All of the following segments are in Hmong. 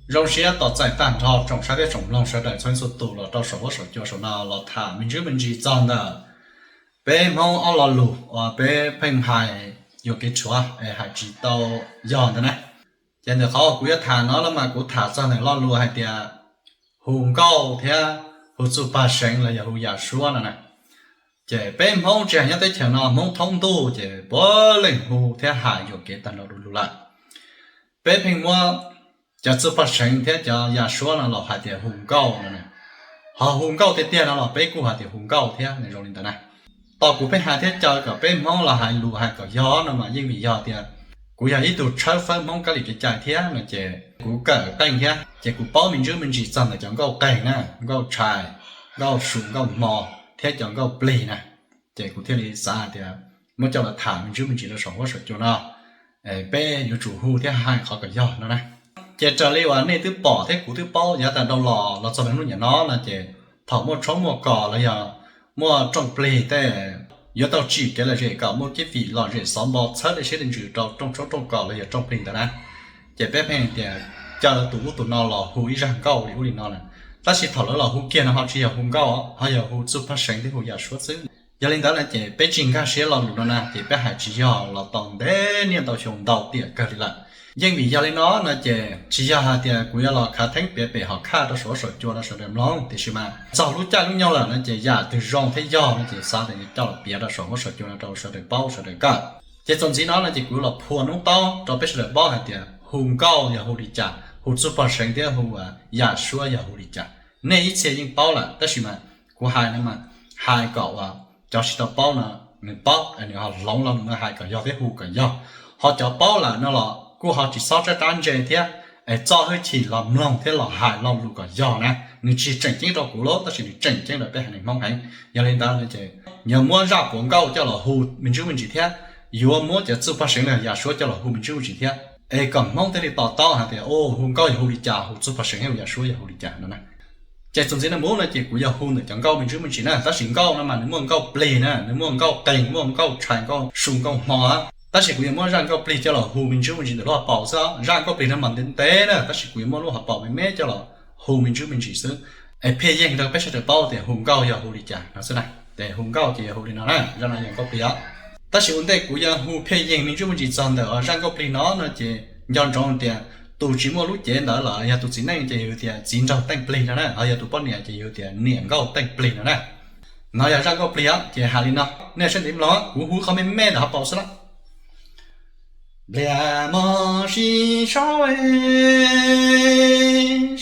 Zoo siab tos txais tag nrho tsoom saib thiab tsoom mloog sawv daws txhua leej txhua tus los rau saum huab saum cua saum no los tham me ntsis me ntsis txog ntawm peb Hmoob ob lo lus uas peb pheej hais yuam kev rhuav es hais tsis tau yog ntawd na. Ces ntawm qhov kuv yuav tham no los mas kuv tham txog ntawm lo lus hais tias hu nkauj thiab hu txuj pag seev los yog hu yam suab no na. Ces peb Hmoob tsis hais nyob teb chaws no, Hmoob thoob ntuj ces puav leej hu thiab hais yuam kev tag nrho du lug lawm. Peb pheej muab cov txuj pag seev thiab cov yam suab no los hais tias hu nkauj no na. Ho hu nkauj tiag tiag no los peb kuj hais tias hu nkauj thiab, nws zoo li ntawd na. Tos kuv pheej hais thiab caw kom peb Hmoob los hais lus hais kom yog no mas yeej vim yog tias kuv yog ib tug tshawb fawb Hmoob kab li kev cai thiab no ces kuv kawm qeej thiab ces kuv paub me ntsis me ntsis txog ntawm cov nkauj qeeg na, nkauj tshais, nkauj su, nkauj hmo thiab cov nkauj plig na. Ces kuv thiaj li xav hais tias muab coj los tham me ntsis me ntsis rau saum huab saum cua no, peb yuav tsum hu thiab hais qhov kom yog no na. Ces raws li uas nej twb pom thiab kuv twb paub yav tas dhau los los txog hnub niaj no no ces thaum muaj tshoob muaj kos los yog muaj rooj plig tej yuav tau tsim kev lom zem kom muaj kev fim lom zem xov npo txhawb dej siab dej ntsws rau rooj tshoob rooj kos los yog rooj plig ntawd na. Ces peb pheej tias caw tus ub tus no los hu ib zaj nkauj li ub li no na. Tab sis thaum lawv los hu kiag no ho tsis yog hu nkauj, ho yog hu txuj pag seev thiab hu yam suab xwb. Yog li ntawd no ces peb tsis nkag siab lo lus no na ces peb hais tsis yog los tau ntev niaj ntau xyoo ntau tiam kawg li lawm. Yeej vim yog li no no ces tsis yog hais tias kuv yuav los khav theeb piav pem hom khaj rau saum huab saum cua rau sawv daws mloog, tiam sis mas txog lub caij lub nyoog lawm no ces yam twg zoo thiab yog no ces xav tias yuav coj los piav rau saum huab saum cua no rau sawv daws paub sawv daws kawm. Ces txuas ntxiv no no ces kuv los phua noob taub rau peb sawv daws paub hais tias hu nkauj yog hu li cas, hu txuj pag seev thiab hu yam suab yog hu li cas. Nej ib txhia yeej paub lawm tab sis mas kuv hais no mas hais kom uas cov tsis tau paub no nws paub es nws ho hloov los mus hais kom yog thiab hu kom yog. Ho cov paub lawm no los kuj ho tsis txhob tsab rab ntse thiab, es txo hwj chim los mloog thiab los hais lo lus kom yog na. Nws tsis tseem ceeb rau kuv lawm tab sis nws tseem ceeb rau peb haiv neeg Hmoob heev. Yog li ntawd no ces yuav muab zaj puav nkauj coj los hu me ntsis me ntsis thiab yuav muab cov txuj pag seev los yam suab coj los hu me ntsis me ntsis thiab, es kom Hmoob thiaj li to taub hais tias hu nkauj yog hu li cas, hu txuj pag seev thiab hu yam suab yog hu li cas no na. Ces txuas ntxiv no mus no ces kuv yuav hu ntawm cov nkauj me ntsis me ntsis na, tab sis nkauj no mas nws muaj nkauj plig na, nws muaj nkauj qeeg, muaj nkauj tshais, nkauj su, nkauj hmo. Tab sis kuv yuav muab zaj nkauj plig coj los hu me ntsis me ntsis ntawm lub hauv paus xwb. Zaj nkauj plig no mas ntev ntev na, tab sis kuv yuav muab lub hauv paus me me coj los hu me ntsis me ntsis xwb, es phiaj yeeg rau peb sawv daws paub tias hu nkauj yog hu li cas no xwb na. Ces hu nkauj ces yog hu li no na, zaj no yog nkauj plig os. Tab sis ua ntej kuv yuav hu phiaj yeeg me ntsis me ntsis txog ntawm zaj nkauj plig no no ces nco ntsoov tias tus tsis muaj lub cev ntawd los yog tus txiv neej ces yus tias txiv nraug teej plig no na, ho yog tus poj niam ces yus tias niam nkauj teej plig no na. No yog zaj nkauj plig os, ces hais li no, nej sawv ntev mloog, kuv hu qhov me me ntawm hauv paus xwb na. Npliag mog sib sau,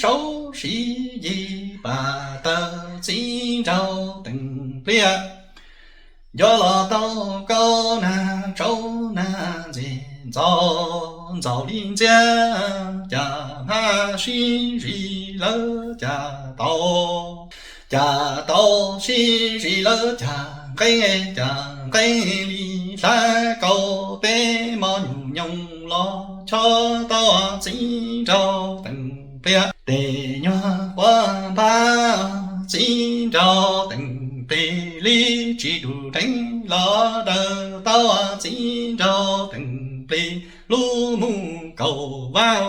sau sib yig pam tawg txiv nraug teej pliag. Nco los tau koj nag tsaus nag ntxiag ntxaus ntxaus li ntxiag, cas hmab sib zis lawv cas tau, cas tau sib zis lawv cas nqeeb, cas nqeeb li hlab kaus peb mos nyuj nyoos los chob tau txiv nraug teej pliag. Tes nyuag quav npab txiv nraug teej plig li tsis dub dheev los daws tau txiv nraug teej plig lub mus kaum vab.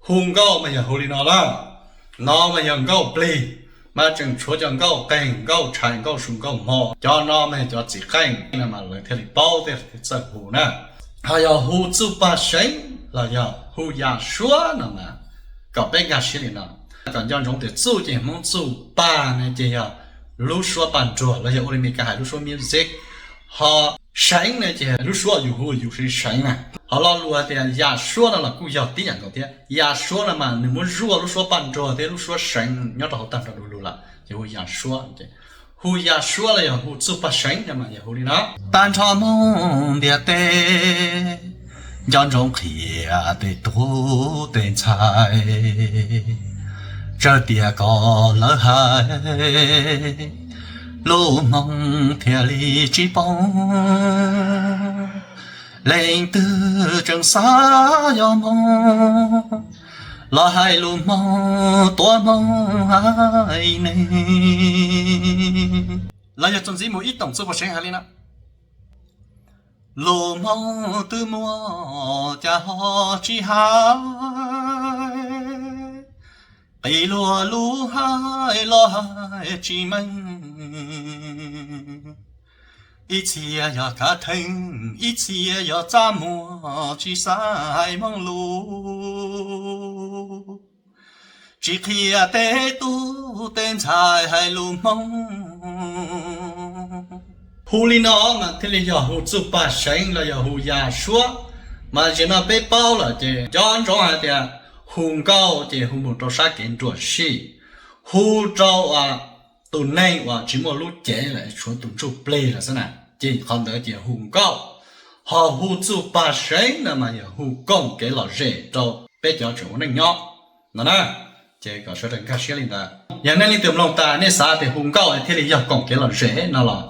Hu nkauj mas yog hu li no lawm. No mas yog nkauj plig, mas tseem tshuav cov nkauj qeeg, nkauj tshais, nkauj su, nkauj hmo, cov no mas yog cov txiv qeej no mas lawv thiaj li paub thiaj txawj hu na. Ho yog hu txuj pag seev los yog hu yam suab no mas kom peb nkag siab li no, kom nco ntsoov tias txuj ces Hmoob txuj, pag ne ces yog lub suab paj nruag los yog ua li Meskas hais lub suab music, ho seev ne ces lub suab yus hu yus seev seev na. Ho lo lus tias yam suab no los kuj yog tib yam nkaus thiab. Yam suab no mas nws muab zuaj lub suab paj nruag thiab lub suab seev nyob rau hauv tag nrho du lug lawm ces hu yam suab. Hu yam suab los yog hu txuj pag seev no mas yog hu li no. Tag nrho Hmoob ntiaj teb, nco ntsoov qhia tej tub tej ntxhais, tsawg tias kom lawv hais, lub Hmoob thiaj li tsis poob. Leej twg tseem xav yog Hmoob, los hais lus Hmoob tuav Hmoob haiv neeg. Los yog txuas ntxiv mus ib toom txuj pag seev hais li no. Lus Hmoob twb muaj cas ho tsis hais. Qis luag lub hais los hais tsis meej, ib txhia yog khav theeb, ib txhia yog txaj muag tsis xav hais Hmoob lus, tsis qhia tej tub tej ntxhais hais lus Hmoob. Hu li no mas thiaj li yog hu txuj paj seev los yog hu ya suab. Mas zaum no peb paub lawm ces cov ntsoov hais tias hu nkauj ces hu mus rau sab kev nruam sij, hu rau tus neeg uas tsis muaj lub cev lawm, tshuav tus ntsuj plig lawm xwb na, ces qhov ntawd ces hu nkauj. Ho hu txuj paj seev no mas yog hu koom kev lom zem rau peb cov tseem ua neej nyob no na. Ces kom sawv daws nkag siab li ntawd. Yog nej leej twg mloog tas nej xav tias hu nkauj thiaj li yog koom kev lom zem no los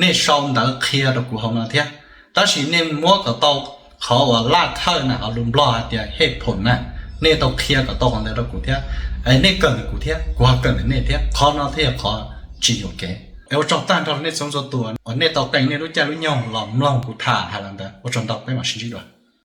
nej sau ntawv qhia rau kuv hauv no thiab. Tab sis nej muab kom tau qhov uas laj thawj na, ho lus Nplog hais tias hej phom na, nej tau qhia kom tau qhov ntawd rau kuv thiab. Es nej kawm ntawm kuv thiab, kuv ho kawm ntawm nej thiab, qhov no thiaj yog qhov tsis yuam kev. Es ua tsaug tag nrho rau nej txhua txhua tus uas nej tau qee nej lub caij lub nyoog los mloog kuv tham hais los ntawd. Ua tsaug ntau, peb mam sib ntsib dua.